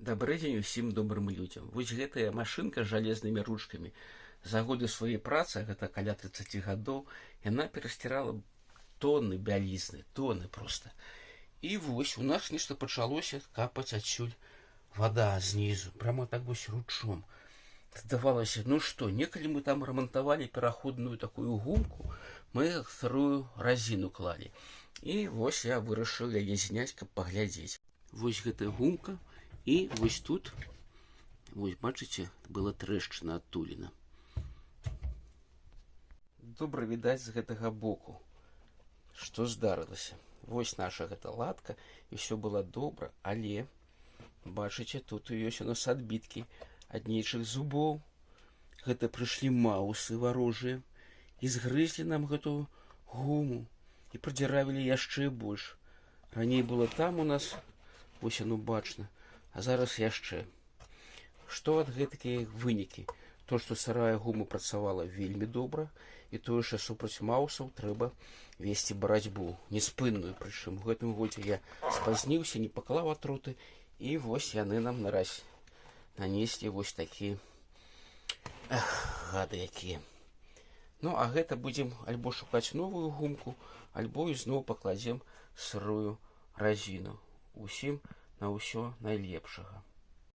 Дабры дзень усім добрым людзям. Вось гэтая машынка з жалезнымі ручкамі за годы сваёй працы, гэта каля 30 гадоў, яна перасцірала тонны бялізны, тоны проста. І вось у нас нешта пачалося капаць адсюль вада знізу, прямо так вось ручом. Здавалася, ну што, некалі мы там рамантавалі пераходную такую гумку, мы сырую разіну клалі. І вось я вырашыў яе зняць, каб паглядзець. Вось гэтая гумка, і вось тут, вось бачыце, была трэшчына, адтуліна. Добра відаць з гэтага боку, што здарылася. Вось наша гэта латка, і ўсё было добра, але бачыце, тут ёсць у нас адбіткі ад нейчых зубоў. Гэта прыйшлі маўсы варожыя і згрызлі нам гэту гуму і прадзіравілі яшчэ больш. Раней было там у нас, вось яно бачна, а зараз яшчэ. Што ад гэтакія вынікі? То, што сырая гума працавала вельмі добра, і тое, што супраць маўсаў трэба весці барацьбу, неспынную прычым. У гэтым годзе я спазніўся, не паклаў атруты, і вось яны нам нараз нанеслі вось такі, эх, гады якія. Ну, а гэта будзем альбо шукаць новую гумку, альбо ізноў пакладзем сырую разіну. Усім на ўсё найлепшага.